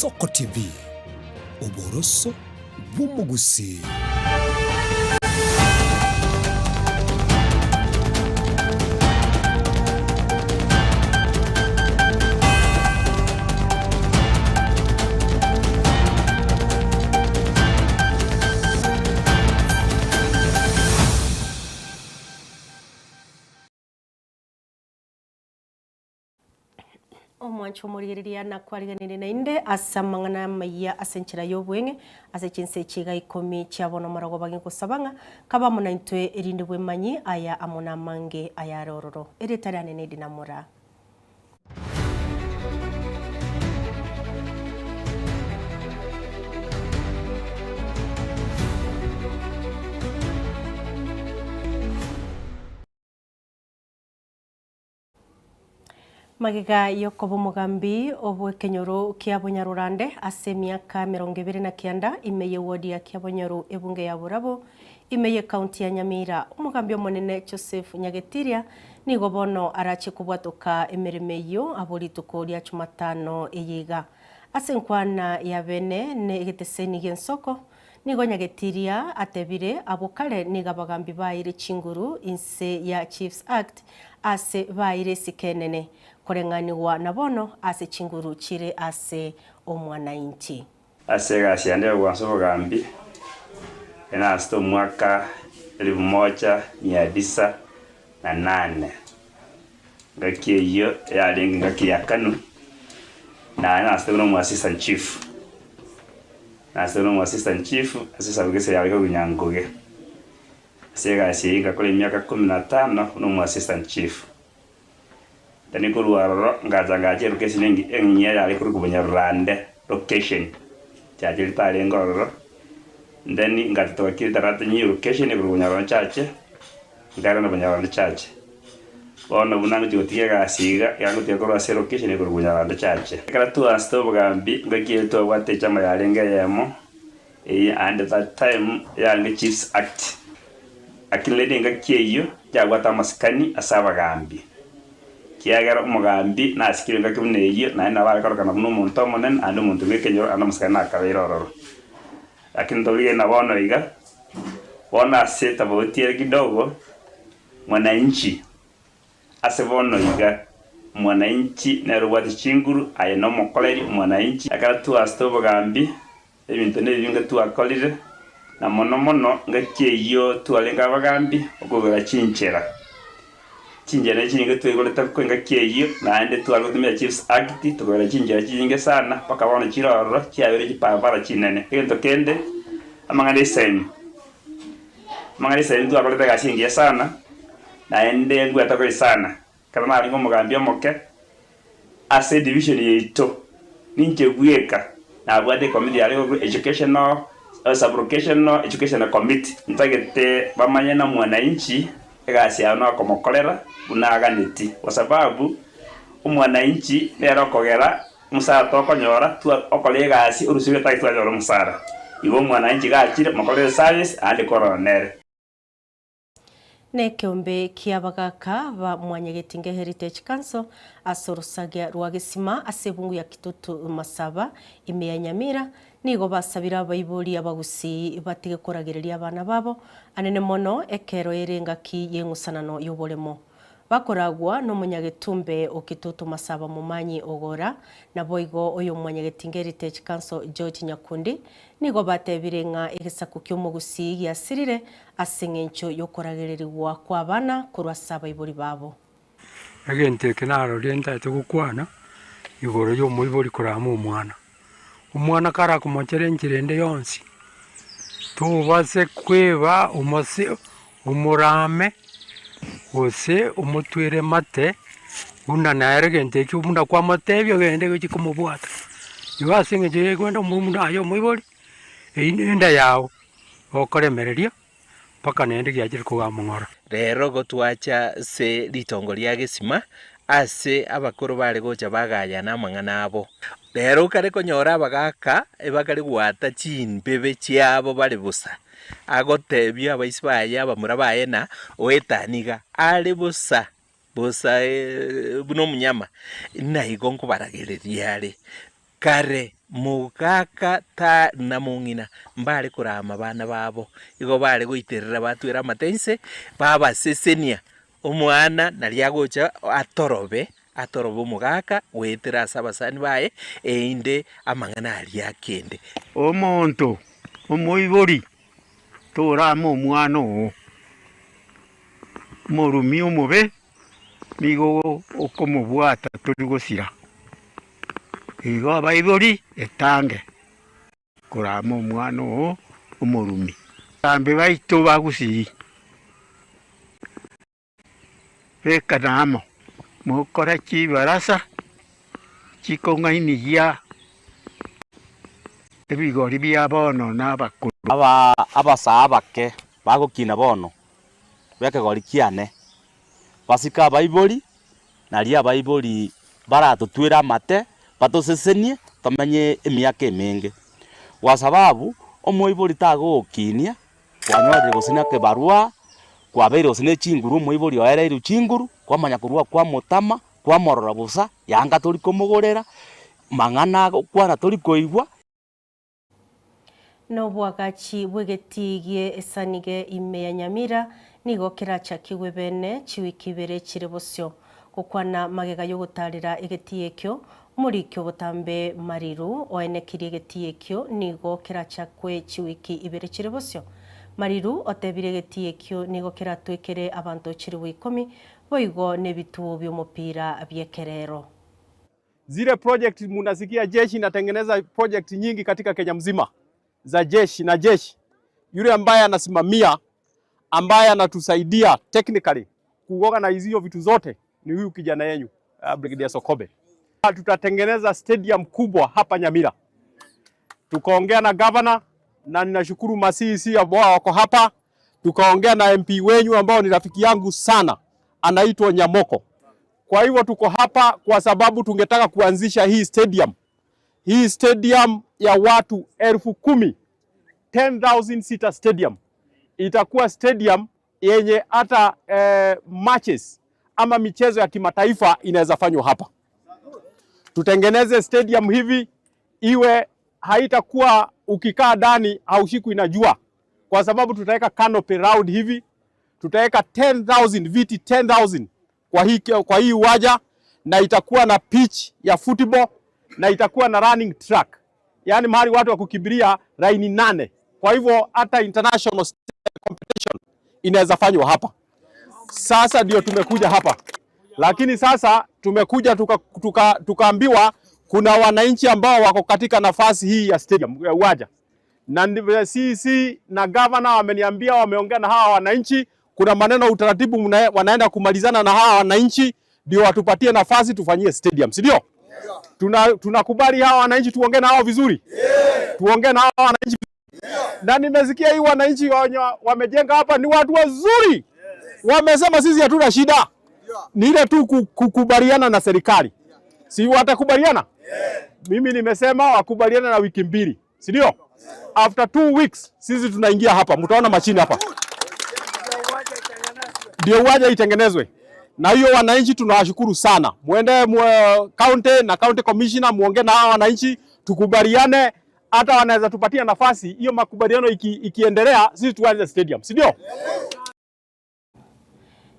Ensoko TV, oboroso bw'omogusii. Omwancho omorigereria nakwariganirie naende ase amang'ana amayia ase enchera y'obweng'e ase chinsa echi iga ikomi chia bono omorogoba ginkosaba ng'a kabe amo naintwe erinde bwemanyi aya amo namange ayare ororo. Erieta riane ne Moraa. Magega y'okoba omogambi obw'ekenyoro kia Bonyarurande ase emiaka emerongo ebere na kianda ime y'ewodi ya Kiabonyoru ebunge ya Borabu ime y'ekaunti ya Nyamira, omogambi omonene Joseph Nyagetiria nigo bono arache kobwatoka emeremo eyio abwo rituko ria Jumatano eye iga. Ase enkwana ya bene ne egeteseni gi'ensoko, nigo Nyagetiria atebire abwo kare nigo abagambi baeire chinguru inse ya Chiefs Act ase baeire esiko enene koreng'anigwa na bono ase chinguru chire ase omwanainchi. Ase egasi yane y'ogwansa obogambi, enasete omwaka elifu moja mia tisa na nane. Engaki eyio yarenge engaki ya KANU, naye nasete buna omo assistant chief. Nasete buna omo assistant chief ase esabu gese yare korwa Nyangoge. Ase egasi eyio ngakora emiaka kumi na tano buna omo assistant chief. Then korwa ororo ngacha ngacha elocation eng'ia yare korwa Bonyarurande location, chache ritarenge ororo, then ngacha togakira etarata new location korwa Bonyarurande chache, nkairana Bonyarurande chache. Bono buna ngochia gotiga egasi iga, iga ngotiga korwa ase elocation korwa Bonyarurande chache. Ekero twaasete obogambi, ngaki eye twabwate echama yarenge eyemo, eye and that time yarenge Chiefs Act. Lakini rende engaki eyio yabwate amasikani ase abagambi. Kiagera omogambi nasikire engaki buna eyio, naende nabo are korokana buna omonto omonene, naende omonto bw'ekenyoro, naende amasikani nakabeire ororo. Lakini torigereria na bono iga, bono ase tofauti ere kidogo, mwananchi ase bono iga, mwananchi nere obwate chinguru, aye nomokoreri mwananchi. Ekero twaasete obogambi, ebinto nebinge twakorire, na mono mono ngaki eyio twarenge abagambi okogora chinchera. Chinchera chinyinge twaigorete engaki eyio, naende tware gotumia Chiefs Act, tokagora chinchera chinyinge sana, mpaka bono chire ororo chiabeire chibarabara chinene. Egento kende, amang'ana esemi. Amang'ana esemi twakorete egasi engiya sana, naende ngwetokori sana. Ekero narenge omogambi omoke ase edivision yaito, ninche bweka nabwate ecommittee yare korokwa Educational Sub-locational Educational Committee. Ntagete bamanye na mwananchi egasi yao nokomokorera buna aganeti, kwa sababu omwananchi nere okogera omusara tokonyora twa okora egasi orusia tari twanyora omusara. Igo omwananchi gachire mokorere service aande korora nere. Nekeombe ki'abagaaka ba Mwanyagetinge Heritage Council ase orosagia rwa Gesima ase ebungu ya Kitutu Masaba ime ya Nyamira nigo basabire abaibori abagusii batige koragereria abana babo anene mono ekero ere engaki y'eng'usanano y'oboremo. Bakoragwa nomonyagetumbe o Kitutu Masaba Momanyi Ogora naboigo oyo Mwanyagetinge Heritage Council George Nyakundi nigo batebire ng'a egesaku ki'omogusii giasirire ase eng'encho y'okoragererigwa kw'abana korwa ase abaibori babo. Egento eke narorie ntaete gokwana, igoro ya omoibori korama omwana. Omwana karakomochera enchera ende yonsi, tobase kweba omose omorame, gose omotwere mate, buna nere egento ekio buna kwamotebia ogende gochia komobwata. Igo ase eng'encho ya kwenda buna aye omoibori, eywo na enda yago, gokoremereria mpaka naende giachire kogamong'ora. Rero gotwacha ase ritongo ria gesima, ase abakoro bare gocha bagayana amang'ana abo. Rero okare konyora abagaaka ebakare goata chimbebe chiabo bare bosa, agotebia abaisi baye abamura baye na oetani iga are bosa, bosa buna omonyama, naigo nkobaragereria are kare. Mugaka ta na mung'ina mbare kurama bana babo igo bare goiterera batwera amatense babasesenia omwana nari agocha atorobe atorobe omogaka goetera ase abasani baye einde amang'ana aria akende. Omonto omoibori torama omwana oo morumi omobe nigo okomobwata tori gosira igo abaibori etange kurama omwana oo omorumi ambe baito bagusii bekanamo mokora chibarasa chikong'ainigia ebigori bia bono n'abakuru. Abasaa bake bagokina bono bekegori kiane basika abaibori nari abaibori baratotwera amate batosesenie tomenye emiaka emenge kwa sababu omoibori tagokinia kwanyorire gosina kebarua kwabeire gosina chinguru omoibori oereire chinguru kwamanya korwa kwa motama kwamorora bosa yanga tori komogorera mang'ana kwana tori koigwa. Nobwagachi bwegetigie esanige ime ya Nyamira nigo kerachakiwe bene chiwiki ibere chire bosio gokwana magega yogotarera egetie ekio omorikio botambe Mariru oenekirie egetie ekio nigo kerachakwe chiwiki ibere chire bosio. Mariru otebire egetie ekio nigo keratwekere abanto chiribu 10 boigo nebituo by'omupira byekerero. Zile project munasikia jeshi inatengeneza project nyingi katika Kenya mzima za jeshi na jeshi. Yule ambaye anasimamia, ambaye anatusaidia technically kuoga hizo vitu zote ni huyu kijana yenu Brigadier Sokobe. Tutatengeneza stadium kubwa hapa Nyamira. Tukaongea na governor na ninashukuru masisi ambao wako hapa. Tukaongea na MP wenyu ambao ni rafiki yangu sana, anaitwa Nyamoko. Kwa hivyo tuko hapa kwa sababu tungetaka kuanzisha hii stadium. Hii stadium ya watu 10,000, 10,000 seater stadium. Itakuwa stadium yenye hata matches ama michezo ya kimataifa inaweza fanywa hapa. Tutengeneze stadium hivi iwe haitakuwa ukikaa ndani haushikwi na jua, kwa sababu tutaweka canopy round hivi. Tutaweka 10,000 viti 10,000 kwa hii uwanja, na itakuwa na pitch ya football na itakuwa na running track, yani mahali watu wa kukimbilia laini 8. Kwa hivyo hata international competition inaweza fanywa hapa. Sasa ndio tumekuja hapa, lakini sasa tumekuja tukaambiwa kuna wananchi ambao wako katika nafasi hii ya stadium ya uwanja, na CC na governor wameniambia wameongea na hawa wananchi, kuna maneno utaratibu wanaenda kumalizana na hawa wananchi ndio watupatie nafasi tufanyie stadium, si ndio? Tunakubali hawa wananchi tuongee na hao vizuri. Tuongee na hawa wananchi. Na nimesikia hii wananchi wamejenga hapa ni watu wazuri. Wamesema sisi hatuna shida. Ni ile tu kukubaliana na serikali. Si watakubaliana? Mimi nimesema wakubaliana na wiki 2, si ndio? After 2 weeks sisi tunaingia hapa, mtaona mashine hapa. Ndio uwanja itengenezwe. Na hiyo wananchi tunawashukuru sana. Muende county na county commissioner muongee na hawa wananchi tukubaliane, hata wanaweza tupatia nafasi hiyo. Makubaliano ikiendelea sisi tuanze stadium, si ndio?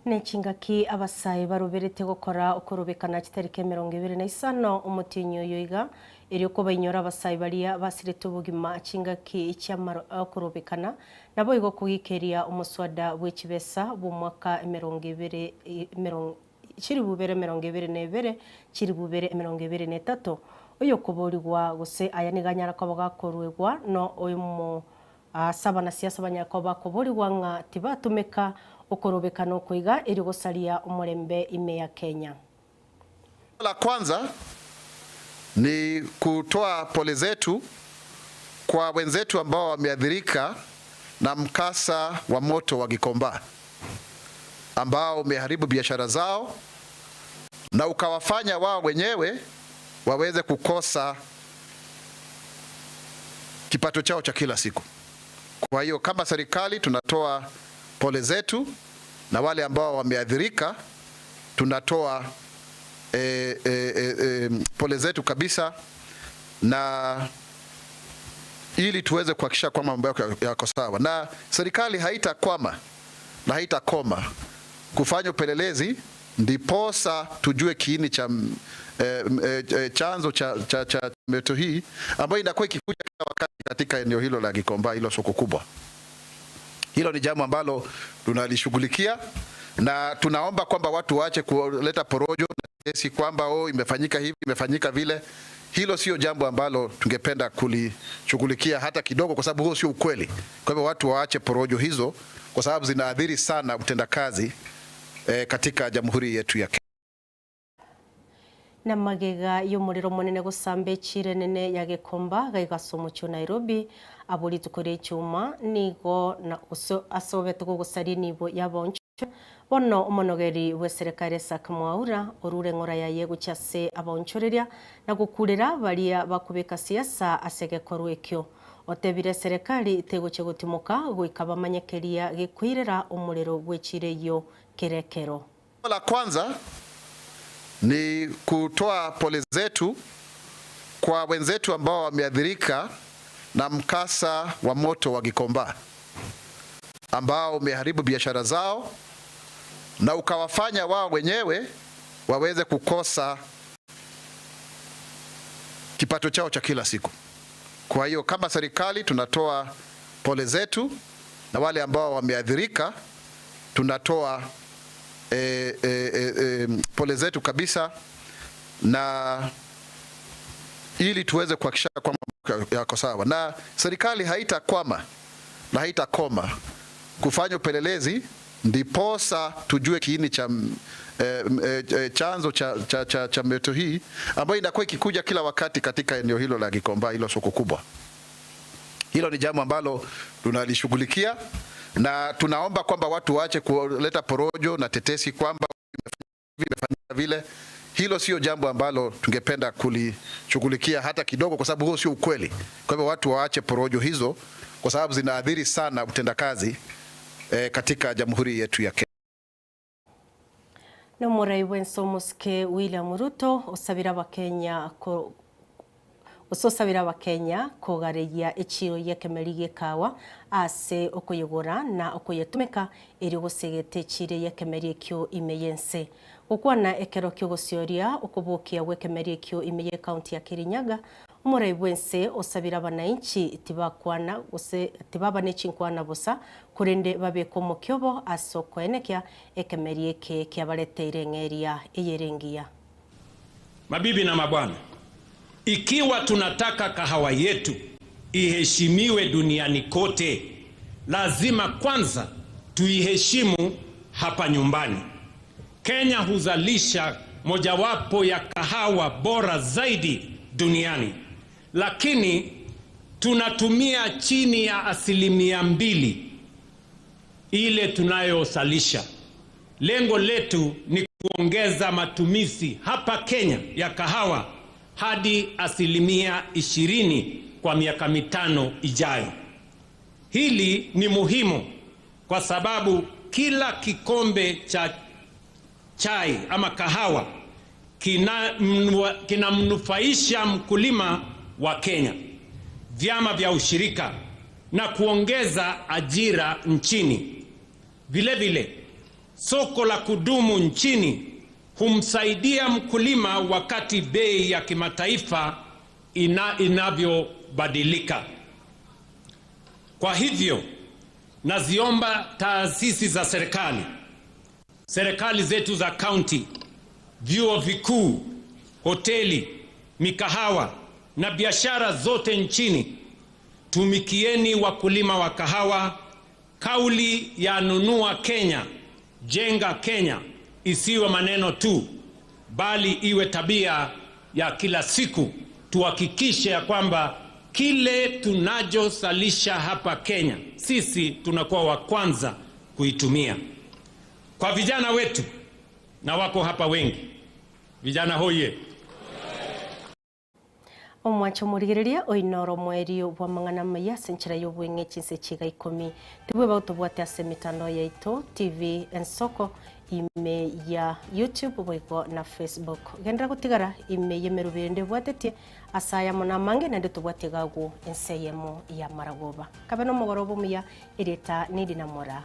Nechingaki abasayi baruberete gukora ukorobekana kitarike 25 umutinyo yoiga eri uko bainyora abasayi baria basirete ubugima chingaki icyamaro okorobekana nabo igo kugikeria umuswada w'ikibesa bumwaka 20 chiri bubere 22 chiri bubere 23 oyo kuboligwa gose aya niganyara ko bagakorwegwa no oyo mu saba na siasa banyakoba kuboligwa nga tibatumeka okorobekana okoiga eri gosaria omurembe ime ya Kenya. La kwanza ni kutoa pole zetu kwa wenzetu ambao wameathirika na mkasa wa moto wa Gikomba ambao umeharibu biashara zao na ukawafanya wao wenyewe waweze kukosa kipato chao cha kila siku. Kwa hiyo kama serikali tunatoa pole zetu, na wale ambao wameathirika tunatoa pole zetu kabisa, na ili tuweze kuhakikisha kwamba mambo yako sawa, na serikali haitakwama na haitakoma kufanya upelelezi ndiposa tujue kiini cha chanzo cha moto hii ambayo inakuwa ikikuja kila wakati katika eneo hilo la Gikomba, hilo soko kubwa. Hilo ni jambo ambalo tunalishughulikia na tunaomba kwamba watu waache kuleta porojo na kesi kwamba oh, imefanyika hivi, imefanyika vile. Hilo sio jambo ambalo tungependa kulishughulikia hata kidogo, kwa sababu huo sio ukweli. Kwa hivyo watu waache porojo hizo, kwa sababu zinaathiri sana utendakazi katika jamhuri yetu ya Kenya. Na magega y'umuriro munene gusambe chirenene ya Gikomba gaigasomucho Nairobi abuli tukore chuma nigo na asobete gusari nibo yaboncho bono omonogeri we serikali Isaac Mwaura orure ngora ya yego chase abonchoreria na gukurira baria bakubeka siasa asege korwekyo otebire serikali itego chegutimoka goika bamanyekeria gikwirera umuriro gwechireyo kerekero. La kwanza ni kutoa pole zetu kwa wenzetu ambao wameathirika na mkasa wa moto wa Gikomba ambao umeharibu biashara zao na ukawafanya wao wenyewe waweze kukosa kipato chao cha kila siku. Kwa hiyo kama serikali tunatoa pole zetu, na wale ambao wameathirika tunatoa pole zetu kabisa, na ili tuweze kuhakikisha kwamba yako sawa, na serikali haitakwama na haitakoma kufanya upelelezi ndiposa tujue kiini cha chanzo cha moto hii ambayo inakuwa ikikuja kila wakati katika eneo hilo la Gikomba, hilo soko kubwa. Hilo ni jambo ambalo tunalishughulikia na tunaomba kwamba watu waache kuleta porojo na tetesi kwamba imefanyika vile. Hilo sio jambo ambalo tungependa kulishughulikia hata kidogo, kwa sababu huo sio ukweli. Kwa hivyo watu waache porojo hizo, kwa sababu zinaathiri sana utendakazi katika jamhuri yetu ya Kenya. No murai wenso muske William Ruto osabira abakenya kogaregia echiro yekemeri gekawa ase okoyogora na okoyetumeka eri gosegete echire yekemeri ekyo imeyense okwana ekero kyo gosioria okobokia wekemeri ekyo imeye county ya Kirinyaga. Umurai bwense osabira abananchi tibakwana gose tibaba nechinkwana bosa kurende babeko mukyobo asoko enekia ekemeri eke kyabareteire ng'eria eyerengia. Mabibi na mabwana, ikiwa tunataka kahawa yetu iheshimiwe duniani kote, lazima kwanza tuiheshimu hapa nyumbani. Kenya huzalisha mojawapo ya kahawa bora zaidi duniani, lakini tunatumia chini ya 2% ile tunayosalisha. Lengo letu ni kuongeza matumizi hapa Kenya ya kahawa hadi 20% kwa miaka 5 ijayo. Hili ni muhimu kwa sababu kila kikombe cha chai ama kahawa kinamnufaisha mkulima wa Kenya, vyama vya ushirika na kuongeza ajira nchini. Vile vile, soko la kudumu nchini humsaidia mkulima wakati bei ya kimataifa inavyobadilika. Kwa hivyo, naziomba taasisi za serikali, serikali zetu za county, vyuo vikuu, hoteli, mikahawa na biashara zote nchini, tumikieni wakulima wa kahawa. Kauli ya nunua Kenya, jenga Kenya isiwe maneno tu, bali iwe tabia ya kila siku. Tuhakikishe ya kwamba kile tunachosalisha hapa Kenya, sisi tunakuwa wa kwanza kuitumia. Kwa vijana wetu, na wako hapa wengi, vijana hoye. Omwancho murigereria oinoro mwerio bwa mang'ana maya senchera yobweng'e chinse chiga 10 tibwe bautobwate ase mitandao yaito TV ensoko ime ya YouTube boigo na Facebook gendera gotigara ime yemerubende bwatetie asaya mona mange nende tobwate gago enseyemo ya maragoba kabe no mogorobo muya ereta nidi na mora.